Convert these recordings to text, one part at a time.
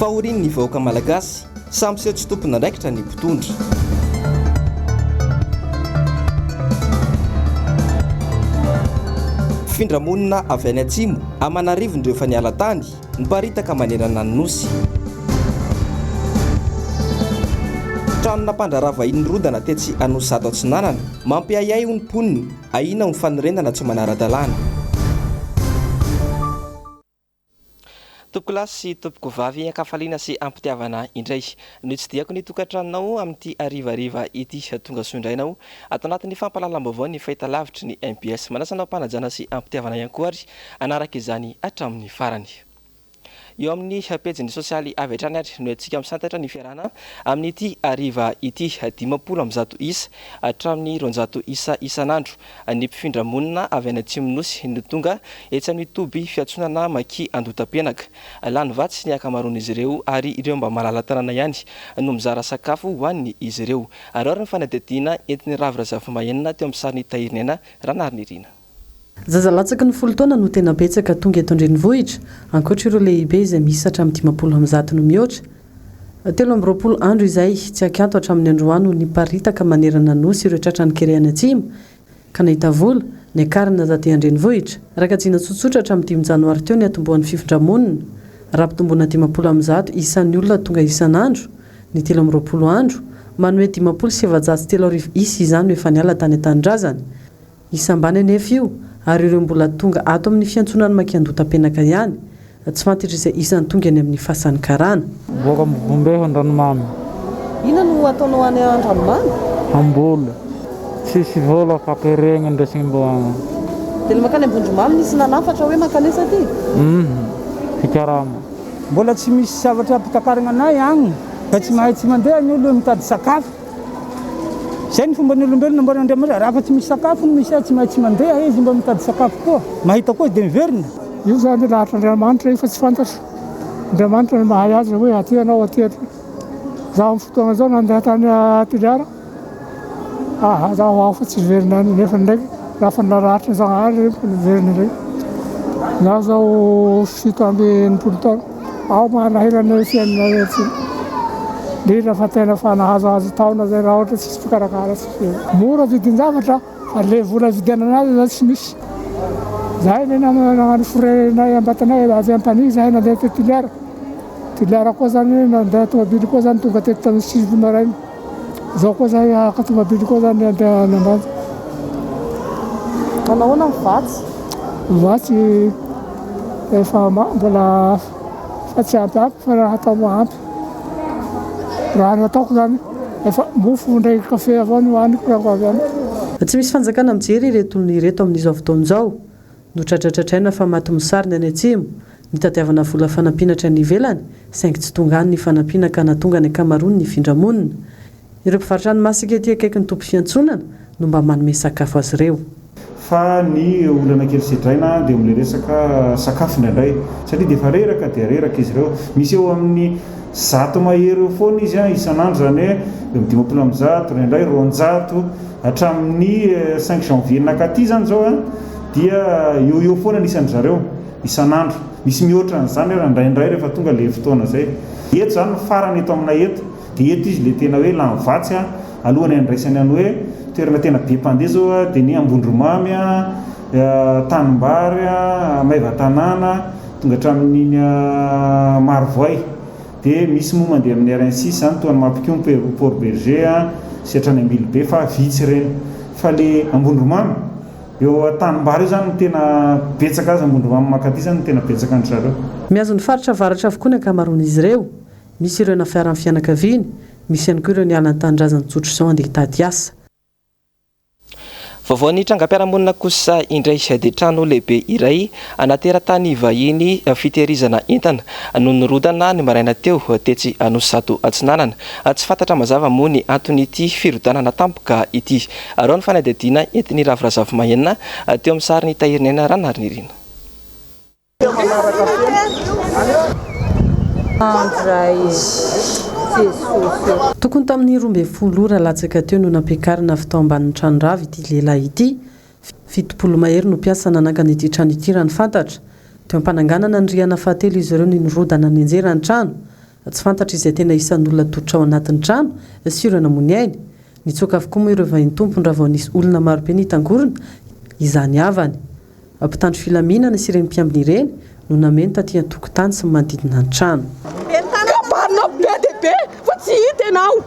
Fahorian'ny vahoaka malagasy, samy miseho tsy tompon'andraikitra ny mpitondra. Mpifindra-monina avy any atsimo, aman'arivony ireo efa niala tany, niparitaka manerana ny Nosy. Tranona mpandraharaha vahiny nirodana tetsy Anosizato Atsinanana, mampiahiahy hoy ny mponina, ahiana ho fanorenana tsy manara-dalàna. Tompokolahy sy tompokovavy, an-kafaliana sy am-pitiavana indray no itsidihako ny tokantranonao amin'ity harivariva ity. Tonga soa indray ianao ato anatin'ny fampahalalam-baovao ny fahitalavitry ny mbs. Manasa anao am-panajana sy am-pitiavana ihany koa ary hanaraka izany hatramin'ny farany. Eo amin'ny pejiny sosialy avy hatrany ary no entintsika misantatra ny fiarahana amin'ity hariva ity. 150 isa hatramin'ny 200 isa isan'andro ny mpifindra monina avy any Atsimon'ny Nosy no tonga etsy amin'ny toby fiantsonana Maki Andotapenaka. Lany vatsy ny ankamaroan'izy ireo ary ireo mba malala-tanana ihany no mizara sakafo ho an'izy ireo. Araho ary ny fanadihadiana entin'i Ravo Razafimahenina teo amin'ny sarin'i Tahiriniaina Ranarinirina. Zaza latsaky ny folo taona no tena betsaka tonga eto an-drenivohitra, ankoatra ireo lehibe izay miisa hatramin'ny 150 no mihoatra. 23 andro izay, tsy ankianto hatramin'ny androany no niparitaka manerana ny Nosy ireo tratran'ny kere any Atsimo, ka nahita vola, niakarana taty an-drenivohitra. Raha kajiana tsotsotra hatramin'ny dimy janoary teo ny hatombohan'ny fifindra-monina, raha ampitomboina 150 isan'ny olona tonga isan'andro, ny 23 andro, manome 3450 isa izany no efa niala tany an-tanindrazany. Isa ambany anefa io ary ireo mbola tonga ato amin'ny fiantsonan'i Makiandotapenaka ihany, tsy fantatra izay isan'ny tonga eny amin'ny fasan'ny karana. Boaka Ambovombe Andranomamy. Inona no ataonao any Andranomamy? Hamboly. Tsisy vola fa keregny ndesiny mbo agny. Dia le mankany Ambondromamy nisy nanafatra hoe mankanesa aty? Hum, hikarama. Mbola tsy misy zavatra ampitakarigna anay agny fa tsy mahay tsy mandeha ny olo mitady sakafo. Zay ny fomban'ny olombelona namboarin'Andriamanitra, raha fa tsy misy sakafo no misy azy tsy maintsy mandeha izy mba mitady sakafo koa, mahita koa izy dia miverina. Io zany lahatr'Andriamanitra io fa tsy fantatro, Andriamanitra no mahay azy hoe aty ianao aty aty. Zaho amin'ny fotoagna zao nandeha tany Toliara, aha zaho aho fa tsy hiverina any nefa ndraiky raha fa nalahatry Zagnahary niverina indray. Zaho zao 67 taona. Ao manahirana ny fiainana tsy indrindra fa tena fa nahazohazo taona zay raha ohatra tsisy mpikarakara tsisy mora vidin-javatra fa le vola hividianana azy zany tsy misy. Zahay ne nagnano frais-nay ambatanay avy Ampanihy zahay nandeha teto Toliara, Toliara koa zany nandeha tomobily koa zany tonga teto tamin'ny sivy maraina. Zao koa zay haka tomobily koa zany andeha any Ambanja. Manao ahoana ny vatsy? Ny vatsy efa mbola fa tsy ampy ampy fa raha atao ampy. Raha ny ataoko zany efa mofo ndraiky kafe avao no hohaniko raha vao avy any. Tsy misy fanjakana mijery ireto olona ireto amin'izao fotoana izao. Notratratratraina fa maty mosary ny any atsimo, nitadiavana vola fanampiana hatrany ivelany, saingy tsy tonga any ny fanampiana ka nahatonga ny ankamaroany nifindra monina. Ireo mpivarotra hani-masaka ety akaikin'ny toby fiantsonana no mba manome sakafo azy ireo. Fa ny olana kely sedraina dia eo amin'ilay resaka sakafo indraindray satria dia efa reraka dia reraka izy ireo. Misy eo amin'ny 100 mahery eo foana izy isan'andro izany hoe eo amin'ny 150, indraindray 200. Hatramin'ny cinq janvier nankaty izany izao dia eo eo foana ny isan-dry zareo isan'andro. Misy mihoatra an'izany ary indraindray rehefa tonga ilay fotoana izay. Eto izany no farany eto aminay eto. Dia eto izy ilay tena hoe lany vatsy alohan'ny handraisany any hoe toerana tena be mpandeha izao dia ny Ambondromamy, Tanimbary, Maevatanàna, tonga hatramin'iny Marovoay. Dia misy moa mandeha amin'ny RN six zany toa an'i Mampikomy, Port Bergé sy hatrany Ambilobe fa vitsy ireny. Fa le Ambondromamy, eo Antanimbary eo zany no tena betsaka azy, Ambondromamy mankaty zany no tena betsaka an-dry zareo. Mihazo ny faritra avaratra avokoa ny ankamaroan'izy ireo. Misy ireo nafiaran'ny fianakaviany, misy ihany koa ireo niala ny tanindrazany tsotra izao handeha hitady asa. Vaovao ny trangam-piarahamonina kosa indray dia trano lehibe iray ana teratany vahiny fitehirizana entana no nirodana ny maraina teo tetsy Anosizato Atsinanana. Tsy fantatra mazava moa ny anton'ity firodanana tampoka ity. Arao ny fanadihadiana entin'i Ravo Razafimahenina teo amin'ny sarin'i Tahiriniaina Ranarinirina. Tokony tamin'ny 12 ora latsaka teo no nampiakarina avy tao ambanin'ny trano rava ity lehilahy ity. 70 mahery no mpiasa nanangana ity trano ity raha ny fantatra. Teo am-pananganana ny rihana fahatelo izy ireo no nirodana nianjera ny trano. Tsy fantatra izay tena isan'ny olona tototra ao anatin'ny trano sy ireo namoy ny ainy. Nitsoaka avokoa moa ireo vahiny tompony raha vao nisy olona marobe nitangorona izany havany. Mpitandro filaminana sy ireny mpiambina ireny no nameno taty an-tokotany sy ny manodidina ny trano. Kabarinao be dia be fa tsy hita ianao.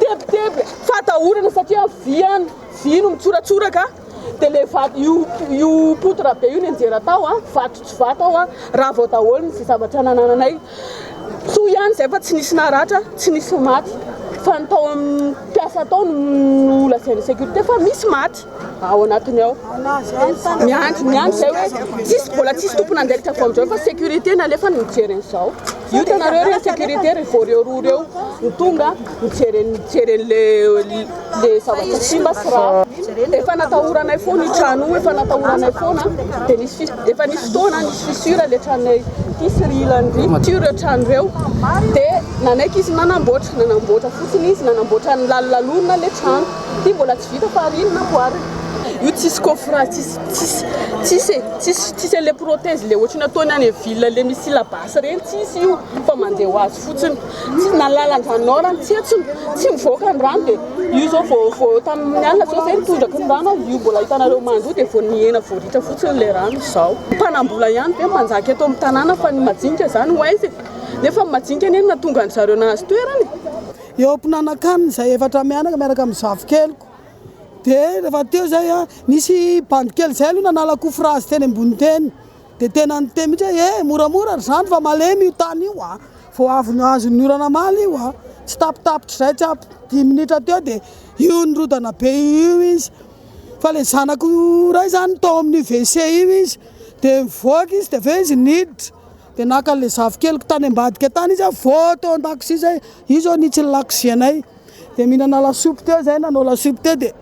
Tebiteby, fahatahorana satria vy any, vy no mitsoratsoraka dia le vato io io poutre be io nianjera tao a, vato tsy vato ao a, rava ao daholo ny zavatra nanananay. Soa ihany izay fa tsy nisy naratra, tsy nisy maty. Fa ny tao amin'ny mpiasa tao no nolazain'ny sécurité fa misy maty ao anatiny ao. Miandry, miandry izay hoe tsisy, mbola tsisy tompon'andraikitra vao amin'izao fa sécurité nalefa no mijery an'izao. Io hitanareo ireny sécurité ry vao ireo roa ireo no tonga mijery mijery an'le le zavatra simba sy rava. Efa natahoranay foana io trano io, efa natahoranay foana dia nisy efa nisy fotoana nisy fissure le tranonay ity sy ry ilany ry ity ireo trano ireo dia nanaiky izy nanamboatra, nanamboatra fotsiny izy, nanamboatra ny lalolalorina le trano. Ity mbola tsy vita fa ry iny namboarina. Io tsisy coffrage, tsisy tsisy tsisy e, tsisy tsisy an'le prothèse le ohatry ny ataony any ville le misy labasy ireny, tsisy io fa mandeha ho azy fotsiny. Tsy na lalan-drano rano tsentsina, tsy mivoaka ny rano dia io zao vao vao tamin'ny alina zao zay nitondraky ny rano io mbola hitanareo mandoa dia vao nihena vao ritra fotsiny ilay rano izao. Mpanam-bola ihany ve manjaka eto amin'ny tanàna fa ny majinika zany ho aiza e? Nefa ny majinika anie no nahatonga an-dry zareo nahazo toerana e! Eo am-pinanakanina izay efatra mianaka miaraka amin'ny zafikeliko dia rehefa teo izay an, nisy bandy kely izay aloha nanala coffrage teny ambony teny Dia tena niteny mihitsy hoe, eh, moramora ry zandry fa malemy io tany io a! Vao avy azon'ny orana omaly io a! Tsy tapitapitr'izay, tsy ampy dimy minitra teo dia io nirodana be io izy. Fa ilay zanako iray izany tao amin'io WC io izy, dia nivoaka izy dia avy eo izy niditra, dia naka an'ilay zafikeliko tany ambadika tany izy, vao tao an-dakozia izay, io izao nitsy ny lakozianay. Dia mihinana lasopy teo izay, nanao lasopy teo dia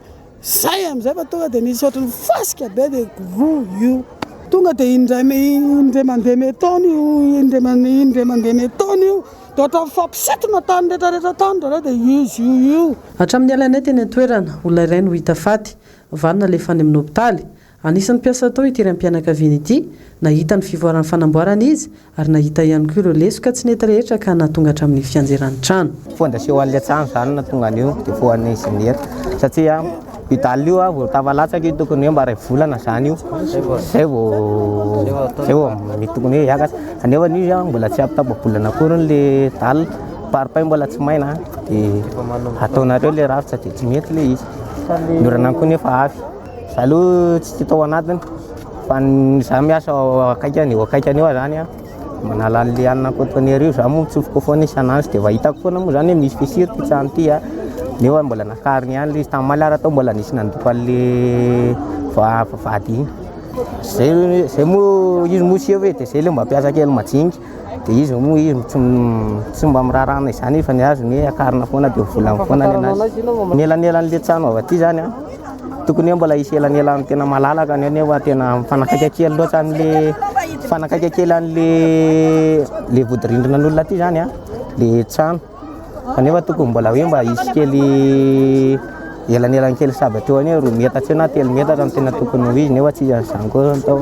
Zay amizay fa tonga dia nisy ohatran'ny fasika be dia roa io. Tonga dia indray indray mandeha metaona io, indray indray mandeha metaona io, dia ohatran'ny mifampisintona tany rehetra rehetra tany zareo dia izy io io. Hatramin'ny nialanay teny an-toerana, olona iray no hita faty, valo nalefa any amin'ny hopitaly. Anisan'ny mpiasa tao ity raim-pianakaviana ity, nahita ny fivoaran'ny fanamboarana izy ary nahita ihany koa ireo lesoka tsy nety rehetra ka nahatonga hatramin'ny fianjeran'ny trano. Fondation an'ilay trano izany no nahatonga an'io défaut an'ny ingénieur satria io dalle io vao tafalatsaka io tokony hoe mba iray volana izany io zay vao zay vao mety tokony hoe hiakatra kanefa izy mbola tsy ampy tapa-bolana akory le dalle parpaing mbola tsy maina dia ataonareo le rafitra dia tsy mety le izy ny orana koa nefa avy. Za aloha tsy tia tao anatiny fa ny za miasa ao akaikiny eo akaikiny eo aho zany an, manala an'le hanina cotonnière io, za moa mitsofoka foana isan'andro de efa hitako foana moa zany hoe misy fissure ty trano ty an, nefa mbola nakariny ihany le izy, tamin'ny omaly ary tao mbola nisy nandoko an'le va- vavahady iny, zay zay moa izy moa sefo e de zay le mba mpiasa kely majinika. Dia izy moa izy tsy tsy mba miraharaha anay izany fa ny azy ny hoe akarina foana dia volany foana ny anazy. Ny elanelan'ilay trano avy aty izany an, tokony hoe mbola hisy elanelany tena malalaka ny eo nefa tena mifanakaiky kely loatra an'le mifanakaiky kely an'le le vodirindrina an'olona aty izany an, le trano. Kanefa tokony mbola hoe mba hisy kely elanelany kely saba teo any hoe roa metatra eo na telo metatra no tena tokony ho izy nefa tsy izany koa no atao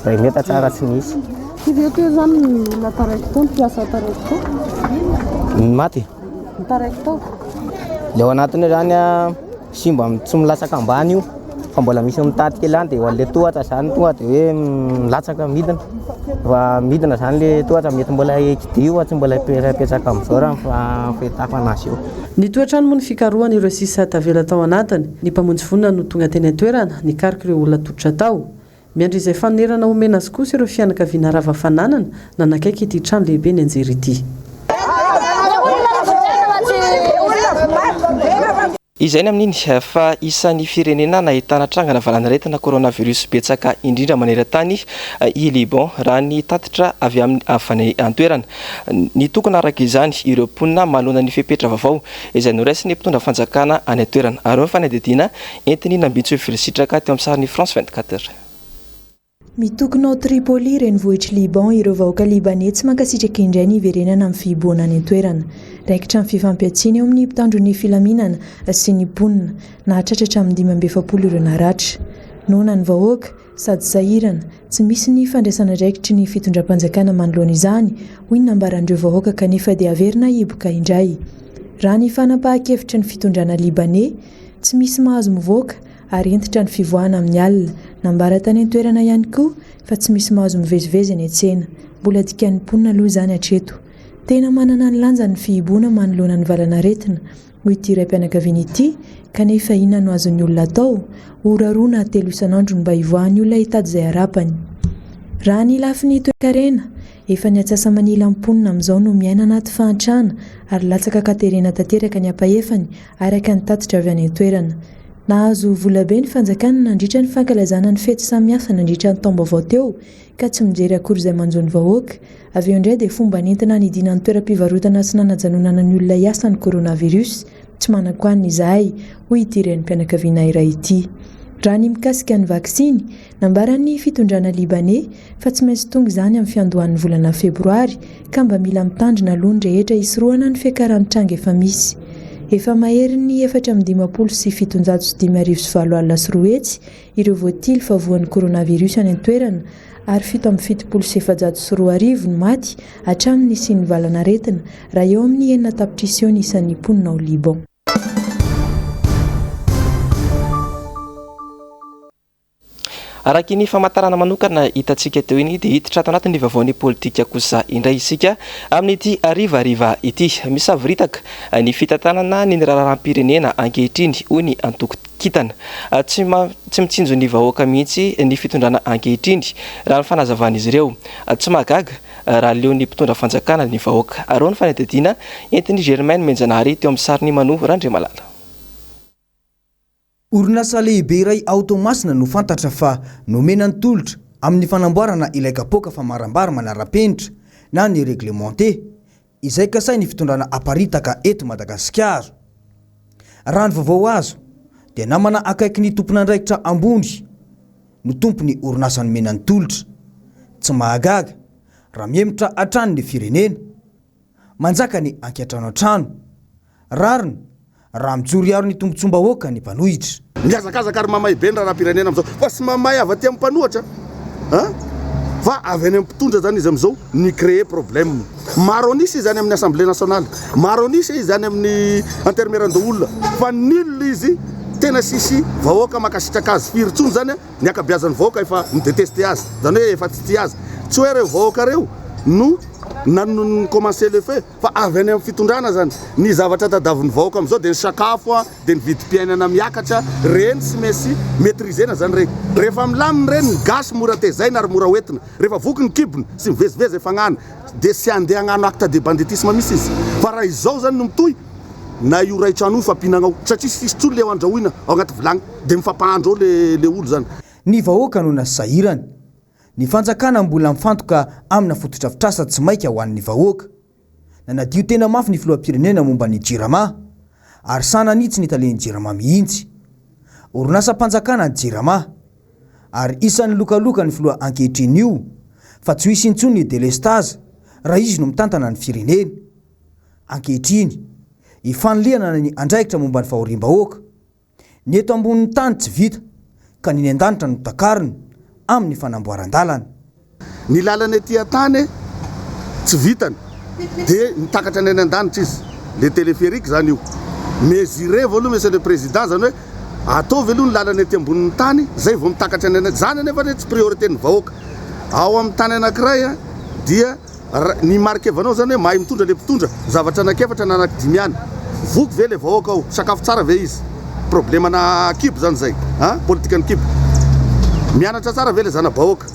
fa iray metatra ara tsy misy. Firy eo teo izany ny olona taraiky tao, ny mpiasa taraiky tao? Ny maty? Ny taraiky tao. Ilay ao anatiny eo izany an, simba tsy milatsaka ambany io fa mbola misy mitady kely any dia eo an'ilay tohatra izany tonga dia hoe milatsaka midina fa midina izany ilay tohatra mety mbola hikidio fa tsy mbola hipetrapetraka amin'izao raha ny fahitako an'azy eo. Nitohy hatrany moa ny fikarohana ireo sisa tavela tao anatiny. Ny mpamonjy voina no tonga teny an-toerana, nikaroka ireo olona tototra tao. Miandry izay fanonerana homena azy kosa ireo fianakaviana rava fananana nanakaiky ity trano lehibe nianjera ity. Izay ny amin'iny fa isan'ny firenena nahitana trangana valanaretina coronavirus betsaka indrindra maneran-tany i Liban, raha ny tatitra avy amin'ny avy any an-toerana. Nitokona araka izany ireo mponina manoloana ny fepetra vaovao izay noraisin'ny mpitondra fanjakana any an-toerana. Ary eo ny fanadihadiana entiny nambintsoa Velositraka teo amin'ny sarin'ny France 24. Mitokona ao Tripoli, renivohitr'i Liban, ireo vahoaka Libaney tsy mankasitraka indray ny hiverenana amin'ny fihibohana any an-toerana. Raikitra ny fifampihantsiana eo amin'ny mpitandro ny filaminana sy ny mponina. Nahatratra hatramin'ny 45 ireo naratra. Noana ny vahoaka, sady sahirana, tsy misy ny fandraisan'andraikitry ny fitondram-panjakana manoloana izany, hoy ny nambaran'ireo vahoaka kanefa dia averina hiboka indray. Raha ny fanapahan-kevitry ny fitondrana Libaney, tsy misy mahazo mivoaka ary hentitra ny fivoahana amin'ny alina. Nambara tany an-toerana ihany koa fa tsy misy mahazo mivezivezy eny an-tsena. Mbola dikan'ny mponina aloha izany hatreto. Tena manana ny lanjany ny fihibohana manoloana ny valanaretina, hoy ity raim-pianakaviana ity, kanefa inona no azon'ny olona atao? Ora roa na telo isan'andro no mba hivoahan'ny olona hitady izay harapany. Raha ny lafiny toekarena, efa ny atsasa-manilan'ny mponina amin'izao no miaina anaty fahantrana ary latsaka an-katerena tanteraka ny ampahefany, araka ny tatitra avy any an-toerana. Nahazo volabe ny fanjakana nandritra ny fankalazana ny fety samihafa nandritra ny taom-baovao teo ka tsy mijery akory izay manjo ny vahoaka. Avy eo indray dia fomba nentina hanidiana ny toeram-pivarotana sy nanajanonana ny olona hiasa ny coronavirus. Tsy manan-kohanina izahay, hoy ity renim-pianakaviana iray ity. Raha ny mikasika ny vaksiny, nambaran'ny fitondrana Libaney fa tsy maintsy tonga izany amin'ny fiandohan'ny volana febroary ka mba mila mitandrina aloha ny rehetra hisorohana ny fiakaran'ny tranga efa misy. Efa maherin'ny 5754 200 ireo voatily fa voan'ny coronavirus any an-toerana ary 2077 no maty hatramin'ny nisian'ny valanaretina, raha eo amin'ny enina tapitrisa eo ny isan'ny mponina ao Liban. Araka iny famantarana manokana hitantsika teo iny dia hiditra ato anatin'ny vaovaon'ny politika kosa indray isika amin'ity harivariva ity. Misavoritaka ny fitantanana ny raharaham-pirenena ankehitriny, hoy ny antoko Kintana. Tsy tsy mitsinjo ny vahoaka mihitsy ny fitondrana ankehitriny, raha ny fanazavan'izy ireo. Tsy mahagaga raha leon'ny mpitondra fanjakana ny vahoaka. Arao ny fanadihadiana entin'i Germain Nomenjanahary teo amin'ny sarin'i Mano Randriamalala. Orinasa lehibe iray ao Toamasina no fantatra fa nomena ny tolotra amin'ny fanamboarana ilay kapoaka famaram-bary manara-penitra na ny reglementé, izay kasain'ny fitondrana aparitaka eto Madagasikara. Raha ny vaovao azo dia namana akaiky ny tompon'andraikitra ambony no tompon'ny orinasa nomena ny tolotra. Tsy mahagaga raha mihemotra hatrany ny firenena. Manjaka ny ankiantranoantrano. Rariny raha mijoro hiaro ny tombontsoam-bahoaka ny mpanohitra. Mihazakazaka ary mamay be ny raharaham-pirenena amin'izao fa tsy mamay avy aty amin'ny mpanohatra an! Fa avy any amin'ny mpitondra izany izy amin'izao ni-créer problème. Maro an'isa izy any amin'ny Assemblée nationale, maro an'isa izy any amin'ny Antenimierandoholona fa nul izy, tena tsisy vahoaka mankasitraka azy firy intsony izany an, ny ankabeazan'ny vahoaka efa mi-detester azy, izany hoe efa tsy tia azy. Tsy hoe ireo vahoaka ireo no nan-commencer le feu. Fa avy any amin'ny fitondrana zany. Ny zavatra tadavin'ny vahoaka amin'izao dia ny sakafo dia ny vidim-piainana miakatra, ireny tsy maintsy maitriser-na zany ireny. Rehefa milamina ireny ny gasy mora tezaina ary mora hoentina. Rehefa voky ny kibony sy mivezivezy efa agnano dia tsy handeha hagnano acte de banditisme mihitsy izy. Fa raha izao zany no mitohy na io ray trano io mifampinagna ao satria tsisy intsony le andrahoina ao agnaty vilagny dia mifampahandro ao le le olo zany. Ny vahoaka no nasahirana. Ny fanjakana mbola mifantoka amina fotodrafitrasa tsy maika ho an'ny vahoaka. Nanadio tena mafy ny filoham-pirenena momba ny Jirama, ary sahy nanitsy ny talen'ny Jirama mihitsy. Orinasam-panjakana ny Jirama, ary isan'ny lokaloka ny filoha ankehitriny io fa tsy ho hisy intsony ny delestazy raha izy no mitantana ny firenena. Ankehitriny, ifanilihana ny andraikitra momba ny fahoriam-bahoaka. Ny eto ambonin'ny tany tsy vita ka ny eny an-danitra no takarina amin'ny fanamboaran-dalana. Ny lalana ety an-tany tsy vitany dia mitakatra ny any an-danitra izy. Le téléphérique zany io. Mesurer-vo aloha Monsieur le Président zany hoe ataovy aloha ny lalana ety ambonin'ny tany zay vao mitakatra ny any an-danitra. Zany anefa anie tsy priorité-n'ny vahoaka. Ao amin'ny tany anankiray dia. Ra ny marikevanao zany hoe mahay mitondra le mpitondra, zavatra anakiefatra na anakidimy ihany. Voky ve le vahoaka ao? Sakafo tsara ve izy? Problema na kibo zany zay a, politikan'ny kibo. Mianatra tsara ve le zana-bahoaka?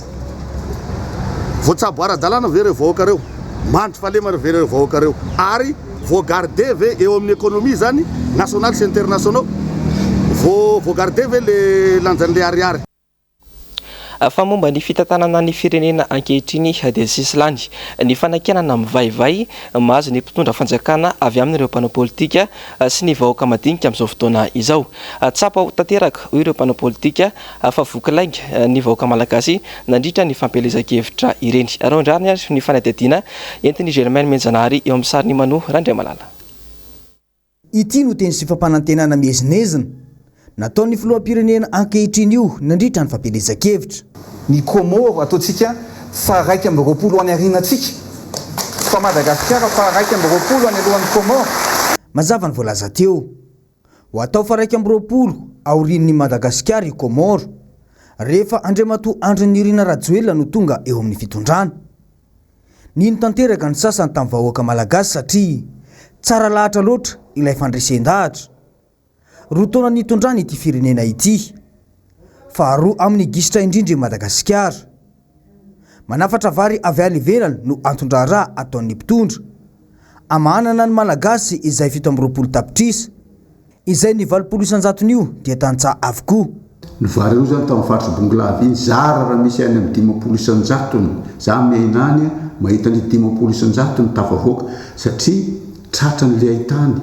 Voatsabo ara-dalàna ve reo vahoaka reo? Mandry fahalemana ve reo vahoaka reo? Ary voa-garder ve eo amin'ny économie zany nationale sy internationaux? Voa voa-garder ve le lanjan'le ariary? Fa momba ny fitantanana ny firenena ankehitriny dia sesilany ny fanakianana mivaivay mahazo ny mpitondra fanjakana avy amin'ireo mpanao politika sy ny vahoaka madinika amin'izao fotoana izao. Tsapa ho tanteraka, hoy ireo mpanao politika, fa voky lainga ny vahoaka malagasy nandritra ny fampielezan-kevitra ireny. Araho-drariny ary ny fanadihadiana entin'i Germain Nomenjanahary eo amin'ny sarin'i Mano Randriamalala. Ity no teny sy fampanantenana miezinezina nataon'ny filoham-pirenena ankehitriny io nandritra ny fampielezan-kevitra. Ny Comores ataontsika faha-21 any aorianantsika, fa Madagasikara faha-21 any alohan'ny Comores. Mazava ny voalaza teo. Ho atao faha-21 aorian'i Madagasikara i Comores, rehefa Andriamatoa Andry Nirina Rajoelina no tonga eo amin'ny fitondrana. Nino tanteraka ny sasany tamin'ny vahoaka malagasy satria tsara lahatra loatra ilay fandresen-dahatra. Roa taona nitondrany ity firenena ity. Faharoa amin'ny gisitra indrindra i Madagasikara. Manafatra vary avy any ivelany no anton-draharaha ataon'ny mpitondra. Amahanana ny Malagasy izay 27 tapitrisa. Izay ny 80 isan-jaton'io dia tantsaha avokoa. Ny vary io zany tamin'ny faritry Bongolava iny, zara raha misy any amin'ny 50 isan-jatony, za miaina any mahita ny 50 isan-jatony tafavoaka satria tratran'ilay haitany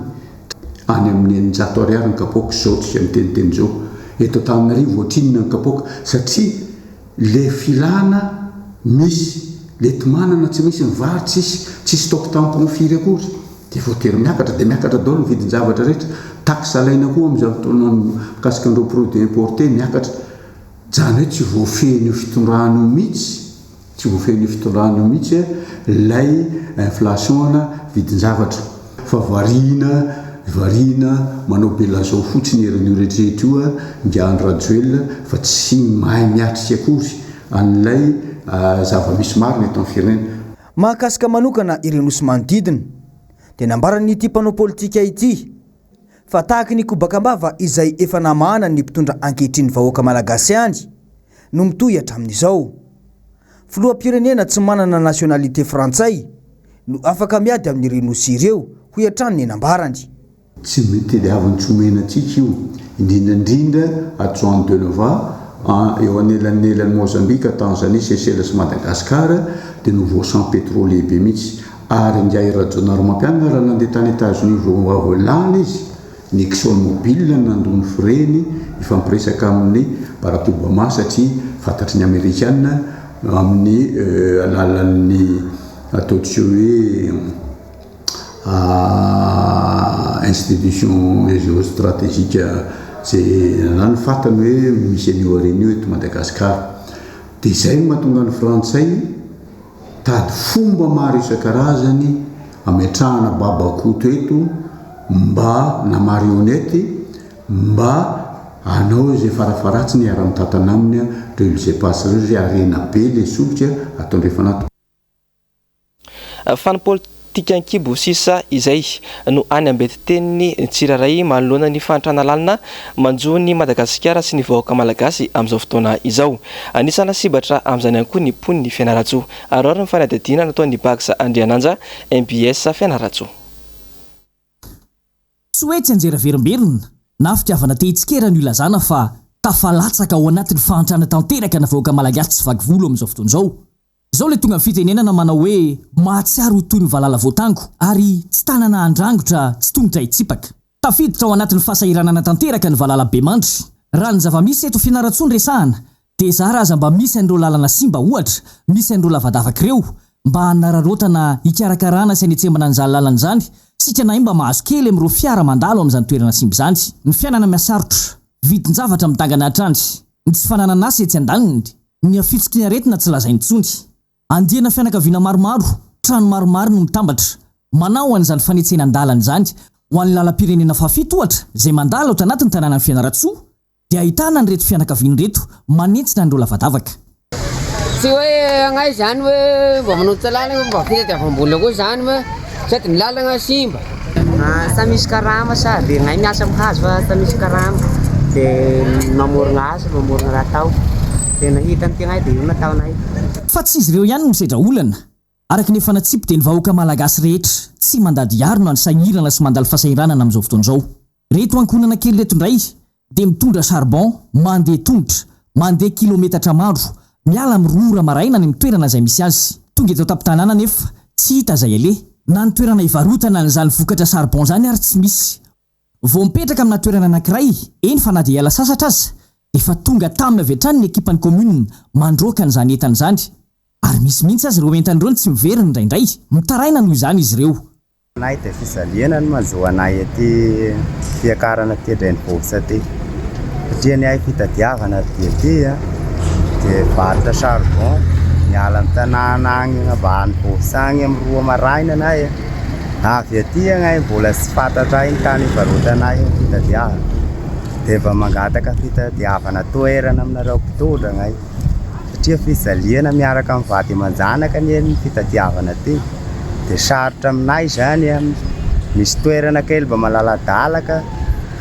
any amin'ny 600 ariary ny kapoaka izao tsika miteniteny izao, eto Antananarivo ohatrinona ny kapoaka satria le filana misy, le tomanana tsy misy, ny vary tsisy, tsisy stock tampon firy akory. Dia voatery miakatra dia miakatra daholo ny vidin-javatra rehetra, taxe alaina koa amin'izao fotoana mikasika an'ireo produits importés miakatra, izany hoe tsy voafehin'io fitondrana io mihitsy, tsy voafehin'io fitondrana io mihitsy ilay inflation-na vidin-javatra, fa variana variana manao be lazao fotsiny eran'io rehetra rehetra io ingahy Andry Rajoelina fa tsy mahay miatrika akory an'ilay zava-misy marina eto amin'ny firenena. Mahakasika manokana ireo nosy manodidina dia nambaran'ity mpanao politika ity fa tahaky ny kobaka am-bava izay efa namahana ny mpitondra ankehitriny vahoaka malagasy ihany no mitohy hatramin'izao. Filoham-pirenena tsy manana nationalité frantsay no afaka miady amin'ireo nosy ireo, hoy hatrany ny nambarany. Tsy tediaviny tsy omena antsika io, indrindra indrindra ato Juan de Nova, eo anelanelan'i Mozambique, Tanzanie, Seychelles sy Madagascar dia nouveau champ pétrolier be mihitsy. Ary ingahy Rajaonarimampianina raha nandeha tany Etats-Unis vao avy lany izy, ny Exxon Mobil no nandoa ny frais-ny hifampiresaka amin'i Barack Obama satria fantatry ny Amerikana amin'ny alalan'ny ataontsika hoe institution géostratégique zay na ny fantany hoe misy an'io harena io eto Madagascar. Dia izay no mahatonga ny frantsay mitady fomba maro isan-karazany ametrahana babakoto eto mba na marionnette mba hanao izay farafaharatsiny hiara-mitantana aminy ireo îles éparses ireo satria harena be ilay solika ato andrefana ato. Fa ny politikan-kibo sisa izay no any ambetitenin'ny tsirairay manoloana ny fahantrana lalina manjo ny Madagasikara sy ny vahoaka malagasy amin'izao fotoana izao. Anisan'ny lasibatra amin'izany ihany koa ny mponin'i Fianarantsoa. Aroaro ny fanadihadiana nataon'i Bags Andriananja, mbs Fianarantsoa. Tsy hoe tsianjery averimberina na fitiavana te hitsikera no ilazana fa tafalatsaka ao anatin'ny fahantrana tanteraka ny vahoaka malagasy tsy vaky volo amin'izao fotoana izao. Izao ilay tonga ny fitenenana manao hoe mahatsiaro ho toy ny valala voatango ary tsy tanana handrangotra tsy tongotra hitsipaka. Tafiditra ao anatin'ny fahasahiranana tanteraka ny valala bemandry. Raha ny zava-misy eto Fianarantsoa no resahana dia zara aza mba misy an'ireo lalana simba ohatra, misy an'ireo lavadavaka ireo mba hanararaotana hikarakarana sy hanetsemana an'izany lalana izany, sitrana hay mba mahazo kely amin'ireo fiara mandalo amin'izany toerana simba izany. Ny fiainana mihasarotra, vidin-javatra midangana hatrany, ny tsy fananan'asa etsy andaniny, Ny hafitsiky ny aretina tsy lazaina intsony. Andiana fianakaviana maromaro, trano maromaro no mitambatra, manao an'izany fanetsenan-dalana izany. Ho an'ny lalam-pirenena fahafito ohatra, izay mandalo ato anatin'ny tanànan'i Fianarantsoa, dia ahitana an'ireto fianakaviana ireto manentsina an'ireo lavadavaka. Tsy hoe agnay zany hoe mba manototra lalagna mba fitadiavam-bola koa zany hoe sady ny lalagna simba. Sa misy karama sady gnay miasa am hazo fa sa misy karama de mamorogna asa mamorogna raha atao de nahita an'ity gnay de io nataonay. Fa tsy izy ireo ihany no misedra olana. Araka ny efa natsipy dia ny vahoaka malagasy rehetra tsy mandady harona ny sahirana sy mandalo fahasahiranana amin'izao fotoana izao. Reto ankohonana kely reto indray dia mitondra charbon, mandeha tongotra, mandeha kilometatra maro, miala amin'ny roa ora maraina any amin'ny toerana izay misy azy. Tonga eto an-tampon-tanàna anefa, tsy hita izay aleha. Na ny toerana hivarotana an'izany vokatra charbon izany ary tsy misy. Vao mipetraka amina toerana anankiray, eny fa na dia hiala sasatra aza, dia efa tonga taminy avy hatrany ny ekipan'ny commune mandroaka an'izany entana izany. Ary misy mihitsy aza ireo entana ireo no tsy miverina indraindray. Mitaraina noho izany izy ireo. Anay dia fijaliana no manjo anay aty fiakarana aty an-drenivohitra aty. Satria ny ahy fitadiavana ry dia ty a, dia varotra charbon, miala amin'ny tanàna agny ambanivohitra agny amin'ny roa maraina anay a, avy aty agnay mbola tsy fantatray ny tany ivarotanay ny fitadiavana, dia mba mangataka fitadiavana toerana aminareo mpitondra agnay. Satria fijaliana miaraka amin'ny vady aman-janaka anie ny fitadiavana aty dia sarotra aminay izany an, misy toerana kely mba malaladalaka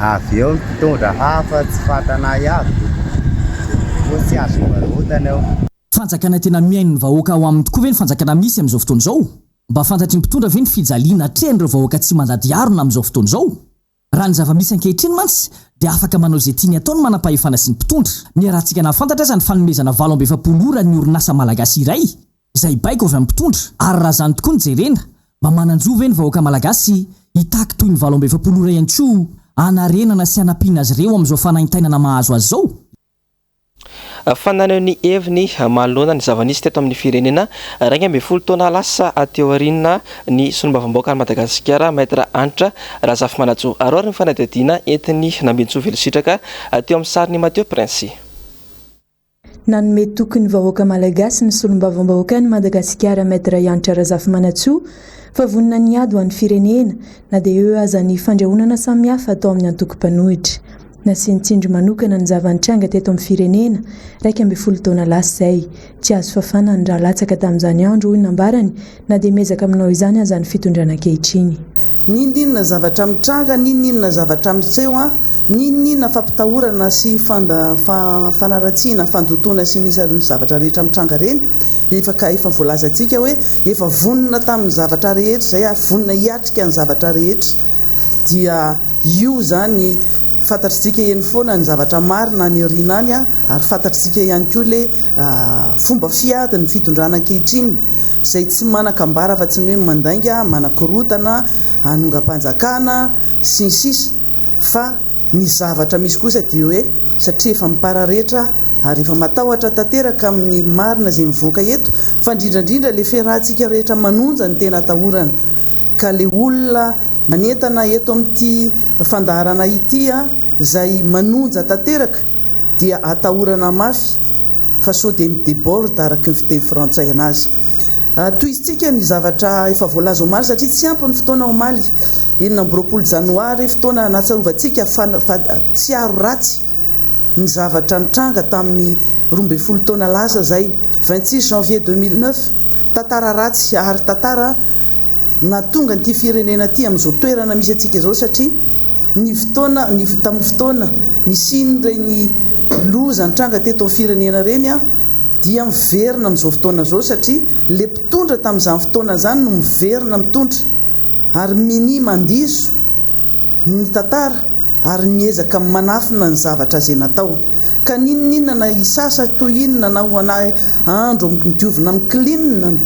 avy eo ny mpitondra hafa tsy fantanay aby dia tsy azo ivarotana eo. Fanjakana tena mihaino ny vahoaka ao aminy tokoa ve ny fanjakana misy amin'izao fotoana izao? Mba fantatry ny mpitondra ve ny fijaliana atrehan'ireo vahoaka tsy mandady harona amin'izao fotoana izao? Raha ny zava-misy ankehitriny mantsy dia afaka manao izay tiany atao ny manam-pahefana sy ny mpitondra. Niarahantsika nahafantatra aza ny fanomezana 48 ora ny orinasa malagasy iray izay baiko avy amin'ny mpitondra. Ary raha izany tokoa no jerena, mba manan-jo ve ny vahoaka malagasy hitaky toy ny 48 ora ihany koa hanarenana sy hanampiana azy ireo amin'izao fanaintainana mahazo azy izao? Fa naneho ny heviny manoloana ny zava-nisy teto amin'ny firenena 11 taona lasa aty aoriana ny solombavambahoakan'i Madagasikara, Maître Hanitra Razafimanantsoa. Aro ary ny fanadihadiana entin'i Nambinintsoa Velositraka teo amin'ny sarin'i Mathieu Prince. Nanome toky ny vahoaka malagasy ny solombavambahoakan'i Madagasikara Maître Hanitra Razafimanantsoa fa vonona ny hiady ho an'ny firenena na dia eo aza ny fandrahonana samihafa atao amin'ny antoko mpanohitra. Nasiany tsindry manokana ny zava-nitranga teto amin'ny firenena, 11 taona lasa izay. Tsy azo fafana ny ra latsaka tamin'izany andro, hoy ny nambarany, na dia miezaka manao izany aza ny fitondrana ankehitriny. N'inon'inona zavatra mitranga, n'inon'inona zavatra miseho, n'inon'inona fampitahorana sy fanaratsiana, fandotoana sy ny isan'ny zavatra rehetra mitranga ireny, efa ka efa voalazantsika hoe efa vonona tamin'ny zavatra rehetra izay ary vonona hiatrika ny zavatra rehetra dia Io izany fantatritsika eny foana ny zavatra marina any aoriana any ary fantatritsika ihany koa le fomba fiady ny fitondrana ankehitriny izay tsy manan-kambara afa-tsy ny hoe mandainga, manakorotana, hanongam-panjakana sy ny sisa fa ny zavatra misy kosa dia hoe satria efa mipararetra ary efa matahotra tanteraka amin'ny marina izay mivoaka eto fa indrindra indrindra le fiarahantsika rehetra manonja ny tena atahorana ka le olona Manentana eto amin'ity fandaharana ity izay manonja tanteraka dia atahorana mafy fa sao dia mi-deborde araka ny fiteny frantsay anazy. Tohizintsika ny zavatra efa voalaza omaly satria tsy ampy ny fotoana omaly 26 janoary fotoana nahatsiarovantsika fa tsiaro ratsy ny zavatra nitranga tamin'ny 12 taona lasa izay, 26 janvier 2009, tantara ratsy ary tantara nahatonga an'ity firenena ity amin'izao toerana misy antsika izao satria ny fotoana, ny tamin'ny fotoana nisian'ireny loza nitranga teto amin'ny firenena ireny dia miverina amin'izao fotoana izao satria ilay mpitondra tamin'izany fotoana izany no miverina mitondra ary minia mandiso ny tantara ary miezaka manafina ny zavatra izay natao. Ka n'inon'inona na hisasa toy inona na ho andro diovina amin'ny clean,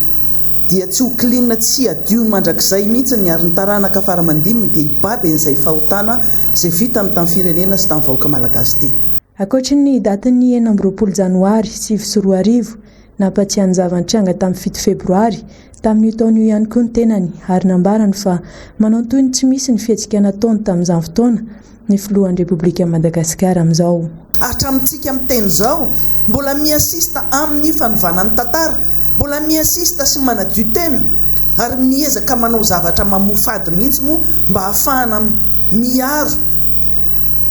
dia tsy ho clean tsy hadio mandrakizay mihitsy ny ary ny taranaka fara aman-diminy dia hibaby an'izay fahotana izay vitany tamin'ny firenena sy tamin'ny vahoaka malagasy ity. Ankoatry ny datin'ny 26 janoary 2009, nampatsiahy ny zava-nitranga tamin'ny fito febroary tamin'io taona io ihany koa ny tenany ary nambarany fa manao toy ny tsy misy ny fihetsika nataony tamin'izany fotoana ny filohan'ny Repoblikan'i Madagasikara amin'izao. Hatramintsika miteny izao, mbola mi-insiste amin'ny fanovana ny tantara, mbola mi-insiste sy manadio tena ary miezaka manao zavatra mamoafady mihitsy moa mba hahafahana miaro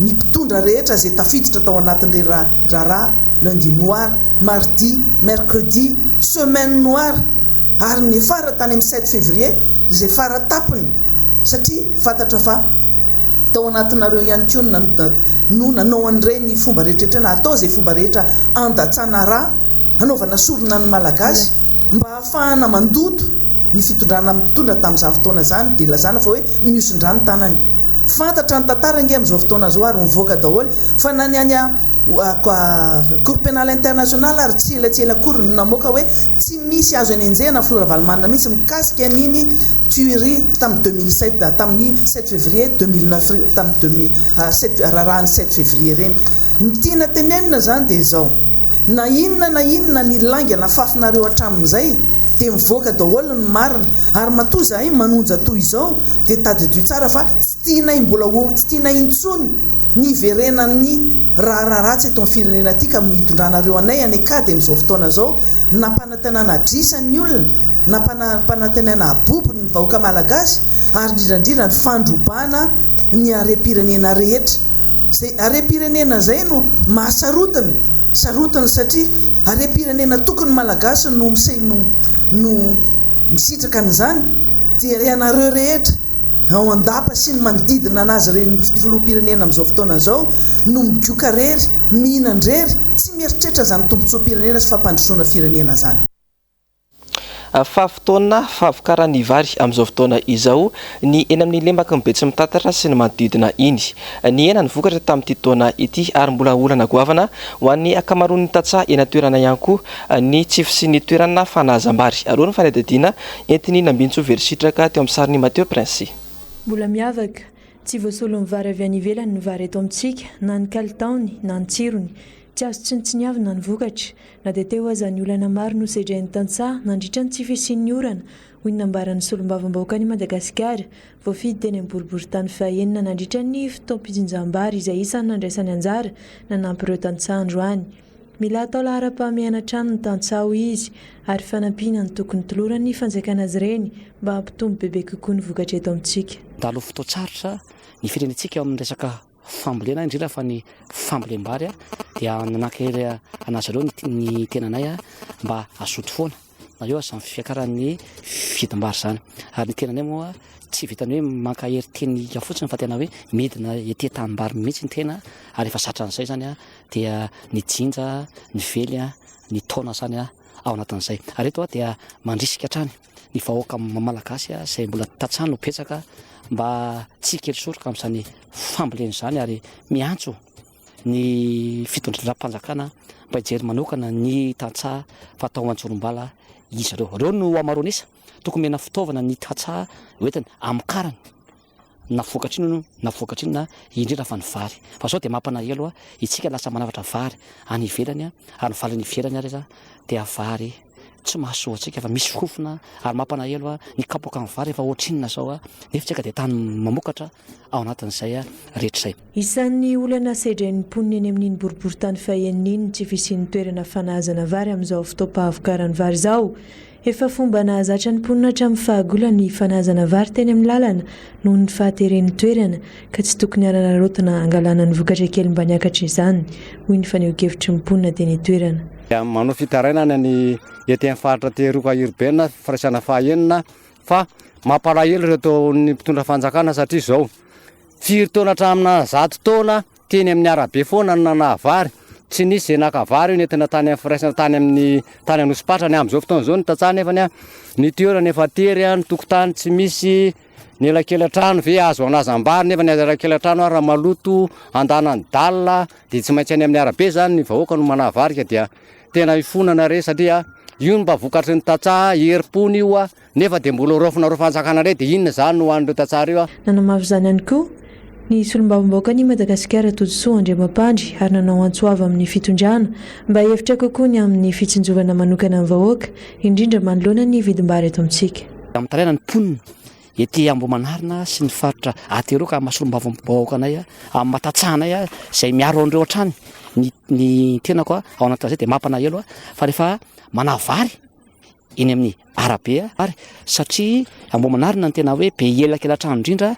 ny mpitondra rehetra izay tafiditra tao anatin'ireny raharaha lundi noir, mardi, mercredi, semaine noire ary niafara tany amin'ny sept février izay fara-tapony satria fantatra fa Tao anatinareo ihany koa no nanao an'ireny fomba rehetra ireny, atao izay fomba rehetra handatsana ra, hanaovana sorona ny Malagasy mba hahafahana mandoto ny fitondrana mitondra tamin'izany fotoana izany dia lazana fa hoe mihosin-dra ny tanany. Fantatra ny tantara ange amin'izao fotoana izao ary mivoaka daholo fa na ny any Cour pénale internationale ary tsy ela tsy ela akory no namoaka hoe tsy misy azo anenjehana filoha Ravalomanana mihitsy mikasika an'iny tuerie tamin'ny 2007 tamin'ny sept février 2009 tamin'ny deux mille sept raharahan'ny sept février ireny. Ny tiana tenenina izany dia izao, na inona na inona ny lainga nafafinareo hatramin'izay dia mivoaka daholo ny marina ary matoa izahay manonja toy izao dia tadidio tsara fa tsy tianay mbola ho tsy tianay intsony ny hiverenan'ny. raharaha ratsy eto amin'ny firenena ity ka hitondranareo anay any an-kady amin'izao fotoana izao, nampanantenana adrisa ny olona, nampanantenaina habobo ny vahoaka malagasy ary indrindra indrindra ny fandrobana ny harem-pirenena rehetra. Izay harem-pirenena izay no mahasarotiny, sarotiny satria harem-pirenena tokony malagasy no no misitraka an'izany dia ianareo rehetra ao an-dapa sy ny manodidina anazy ireny filoham-pirenena amin'izao fotoana izao no migoka rery, mihinan-drery, tsy mieritreritra izany tombontsoam-pirenena sy fampandrosoana firenena izany. Fa fotoana fahavokaran'ny vary amin'izao fotoana izao ny eny amin'ny lembaky ny Betsimitatatra sy ny manodidina iny. Nihena ny vokatra tamin'ity taona ity ary mbola olana goavana ho an'ny ankamaroan'ny tantsaha eny an-toerana ihany koa ny tsy fisian'ny toerana fanahazam-bary. Aloha ny fanadihadiana entin'i Nambinintsoa Velositraka teo amin'ny sarin'i Mathieu Prince. Mbola miavaka, tsy voasolon'ny vary avy any ivelany ny vary eto amintsika, na ny kalitaony, na ny tsirony. Tsy azo tsinontsiniavina ny vokatra, na dia teo aza ny olana maro nosedrain'ny tantsaha nandritra ny tsy fisian'ny orana, hoy ny nambaran'ny solombavambahoakan'i Madagasikara, voafidy teny amin'ny boriborintany fahenina nandritra ny fotoam-pijinjam-bary izay isan'ny nandraisany anjara nanampy ireo tantsaha androany. Mila atao laharam-pahamehana hatrany ny tantsaha, hoy izy, ary fanampiana no tokony toloran'ny fanjakana azy ireny mba hampitombo bebe kokoa ny vokatra eto amintsika. Mandalo fotoan-tsarotra ny firenentsika eo amin'ny resaka fambolena, indrindra fa ny fambolem-bary dia nanankery anazy ireo ny tenanay mba hazoto foana na eo aza ny fiakaran'ny vidim-bary izany. Ary ny tenanay moa tsy vitan'ny hoe mankahery teny fotsiny fa tena hoe midina ety an-tanimbary mihitsy ny tena ary efa zatra an'izay izany dia ny jinja, ny vely, ny taona izany ao anatin'izay. Ary eto dia mandrisika hatrany ny vahoaka malagasy izay mbola tantsaha no betsaka mba tsy hikely soroka amin'izany fambolena izany ary miantso ny fitondram-panjakana mba hijery manokana ny tantsaha fa atao anjorom-bala izy ireo. Ireo no hamaroan'isa, tokony omena fitaovana ny tantsaha hoentiny hamokarany. na vokatra inona na vokatra inona indrindra fa ny vary fa zao dia mampanahelo a itsika lasa manafatra vary any ivelany a ary ny vary any ivelany ary aza dia vary tsy mahasoa antsika fa misy fofona ary mampanahelo a ny kapoaka ny vary efa ohatrinona zao a nefa tsika dia tany mamokatra ao anatin'izay a rehetra izay. Isan'ny olana sedrain'ny mponina eny amin'iny boriborintany fahenina iny ny tsy fisian'ny toerana fanahazana vary amin'izao fotoam-pahavokaran'ny vary izao. Efa fomba nahazatra ny mponina hatramin'ny fahagola ny fanahazana vary teny amin'ny lalana noho ny fahateren'ny toerana ka tsy tokony hanararaotina hangalana ny vokatra kely mba niakatra izany, hoy ny fanehoan-kevitry ny mponina teny an-toerana. Manao fitarainana ny ety amin'ny faritra Teroka Urbaine, firaisana fahaenina, fa mampalahelo ireo ataon'ny mpitondra fanjakana satria izao, firy taona hatraminà 100 taona Teny amin'ny arabe foana no nanaha vary, tsy nisy izay naka vary io nentina tany amin'ny firaisana tany amin'ny tany Anosipatrana ny amin'izao fotoana izao ny tantsaha nefany a, ny toerana efa tery a, ny tokotany tsy misy, ny elakelan-trano ve azo anazam-bary nefa ny elakelan-trano ara maloto andanan'ny dalle dia tsy maintsy any amin'ny arabe zany ny vahoaka no manaha vary ka dia tena ifonana re satria io no mba vokatry ny tantsaha herim-pony io a. Nefa dia mbola raofinareo fanjakana indray dia inona izany no ho an'ireo tantsaha ireo a? Nanamafy izany ihany koa ny solombavambahoakan'i Madagasikara Todisoa Andriamampandry ary nanao antso avo amin'ny fitondrana mba hihevitra kokoa ny amin'ny fitsinjovana manokana ny vahoaka, indrindra manoloana ny vidim-bary eto amintsika. Mitaraina ny mponina ety Ambohimanarina sy ny faritra Ateroka amin'ny maha solombavambahoaka anay, amin'ny maha tantsaha anay izay miaro an'ireo hatrany ny ny tenako ao anatin'izay dia mampanahelo fa rehefa manavy vary eny amin'ny arabe ary satria Ambohimanarina no tena hoe be elakelan-trano indrindra,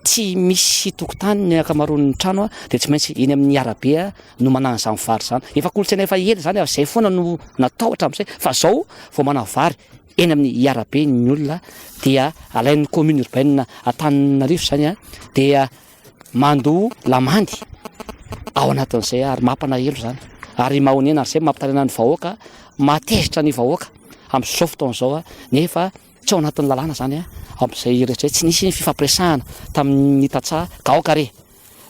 tsy misy tokotany ny ankamaroan'ny trano dia tsy maintsy eny amin'ny arabe no manana izany vary izany. Efa kolontsaina efa ela izany ary izay foana no natao hatramin'izay fa izao vao manao vary eny amin'ny arabe ny olona dia alain'ny commune urbaine Antananarivo izany dia mandoa lamandy ao anatin'izay ary mampanahelo izany ary mahonena ary izay mampitaraina ny vahoaka, mahatezitra ny vahoaka amin'izao fotoana izao nefa tsy ao anatin'ny lalàna izany amin'izay rehetra izay, tsy nisy ny fifampiresahana tamin'ny tantsaha ka aoka re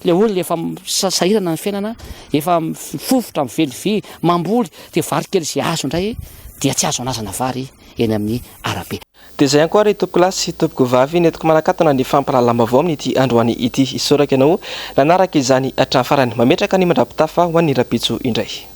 le olona efa sahirana ny fiainana, efa mifofotra, mively vy, mamboly dia vary kely izay azo indray dia tsy azo anazana vary eny amin'ny arabe. Dia izay ihany koa ary tompokolahy sy tompokovavy nentiko manakatona ny fampahalalam-baovao amin'ity androany ity. Isaorako ianao nanaraka izany hatramin'ny farany. Mametraka ny mandra-pitafa ho an'ny rahampitso indray.